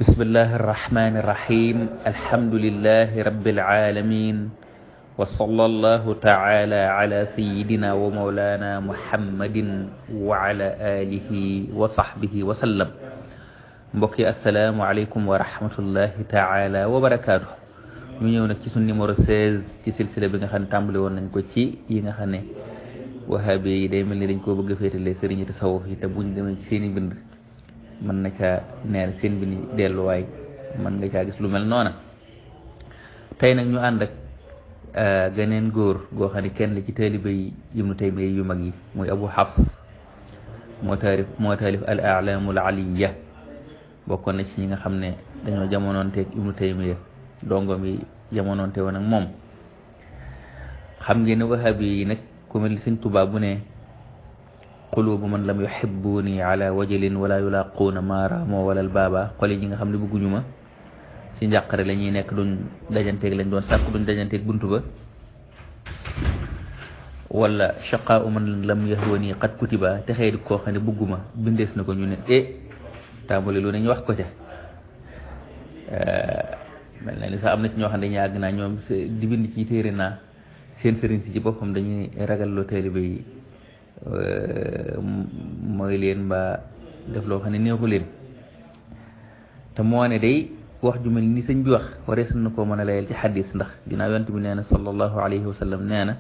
بسم الله الرحمن الرحيم الحمد لله رب العالمين وصلى الله تعالى على سيدنا ومولانا محمد وعلى آله وصحبه وسلم mbokki assalaamu aleykum wa rahmatullahi taala wa barakaatu ñu ñëw nag ci suñu numéro 16 ci silsila bi nga xam ne tàmbali woon nañ ko ci yi nga xam ne wahabi yi day mel ni dañ koo bëgg a féetale sëriñi tasawuf yi te buñ demee ci seen i bind mën na caa neel seen bi ni delluwaay mën nga caa gis lu mel noona tey nag ñu ànd ak geneen góor goo xam ne kenn la ci taalibe yi Ibnu Taymiya yu mag yi muy Abu Hafs moo taalif al a'laamul aliyya bokkoon na ci ñi nga xam ne dañoo jamonoonteeg Ibnu Taymiya dongom yi jamonoonte woon ak moom xam ngeen ne wahabi yi nag ku mel Sëñ Tuubaa bu ne qulubu man lam yuhibbuni ala wajalin wala yulaquuna ma ramo wala baaba xol yi nga xam ne bëgguñu ma ci njàqare la ñuy nekk duñ dajanteeg lañ doon sàkk duñ dajanteeg buntu ba wala shaqaau man lam yahwani qad kutiba te xëy di koo xam ne bëgguma bindees na ko ñu ne tàmbali lu ne ñu wax ko ca mel na ni sax am na ci ñoo xam ne dañuy àgg naa ñoom di bind ci téere naa seen sëriñ si ci boppam dañuy ragal loo taalibe yi mooy leen mbaa def loo xam ne neexu leen te moo ne day wax ju mel ni sëñ bi wax warees na koo mën a layal ci xadis ndax ginnaaw yonent bi nee na sallallahu alayhi wa sallam nee na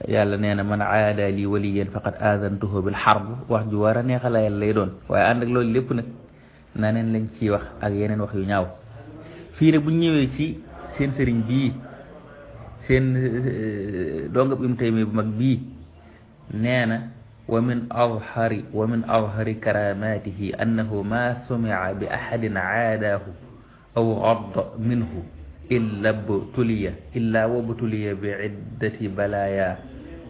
yàlla nee na man aada li waliyan faqad aadantuhu bil harb wax ju war a neex a layal lay doon waaye ànd ak loolu lépp nag naa neen lañ ciy wax ak yeneen wax yu ñaaw fii nag bu ñëwee ci seen sëriñ bii seen dongab Ibnu Taymiya bu mag bii nee na wa min azhari karamatihi annahu ma sumia bi ahadin aadaahu aw gadda minhu illa wabtuliya bi iddati balaya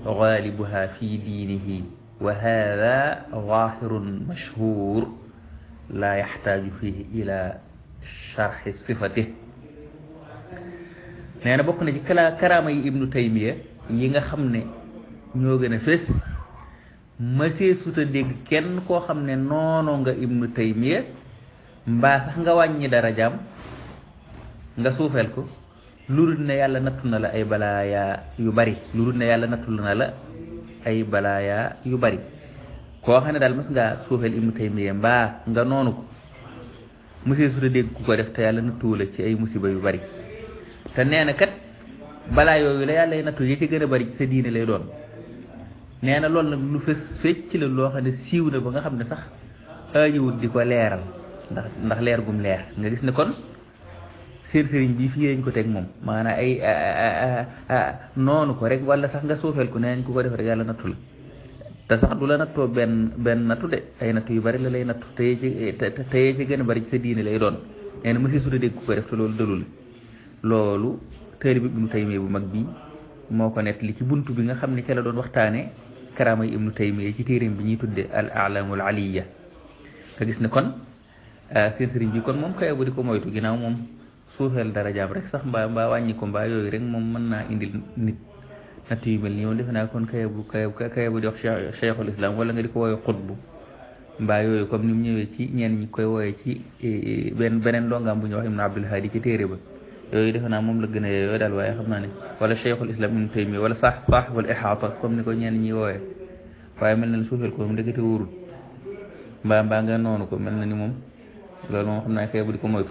galibuha fi diinihi wa hada zahirun mashhur la yaxtaaju fihi ila sharxi sifatih nee na bokk na ci karaama yi Ibnu Taymiya yi nga xam ne ñoo gën a fés masee suta dégg kenn koo xam ne noonu nga Ibnu Taymiya mbaa sax nga wàññi darajaam nga suufeel ko lu dul ne yàlla nattu na la ay balaaya yu bari koo xam ne daal mas ngaa suufeel Ibnu Taymiya mbaa nga noonu ko masee suta dégg ku ko def te yàlla nattuwu la ci ay musiba yu bari te nee na kat balaa yooyu la yàlla nattu yi ci gën a bari ci sa diine lay doon nee na loolu nag lu fecc la loo xam ne siiw na ba nga xam ne sax aajowut di ko leeral ndax leer gum leer nga gis ne kon sëriñ bi fii lañ ko teg moom maanaam ay noonu ko rek wala sax nga suufeel ko nee nañ ku ko def rek yàlla nattu la te sax du la nattoo benn nattu de ay nattu yu bari la lay nattu te ci gën a bari ci sa diine lay doon nee na mësi suta dégg ku ko def te loolu dalul loolu taalibe Ibnu Taymiya bu mag bi moo ko nekk li ci buntu bi nga xam ne ca la doon waxtaane karaama yi Ibnu Taymiya ci téeréem bi ñuy tudde al a'laamul aliyya nga gis ne kon seen sëriñ bi kon moom kayabu di ko moytu ginnaaw moom suufeel darajaam rek sax mbaa wàññi ko mbaa yooyu rek moom mën naa indil nit natt yu mel nii moom defe naa kon kayabu di wax cheikhul islam wala nga di ko wooye xutbu mbaa yooyu comme ni mu ñëwee ci ñenn ñi koy wooye ci beneen dongaam bu ñu wax Ibnu Abdul Haadi ci téere ba yooyu defe naa moom la gën a yooyu daal waaye xam naa ne wala cheikhul islam Ibnu Taymiya wala saaxibul ihaata comme ni ko ñenn ñi wooye waaye mel na ni suufeel ko moom ndekete wóorul mbaa nga noonu ko mel na ni moom loolu moom xam naa kay bu di ko moytu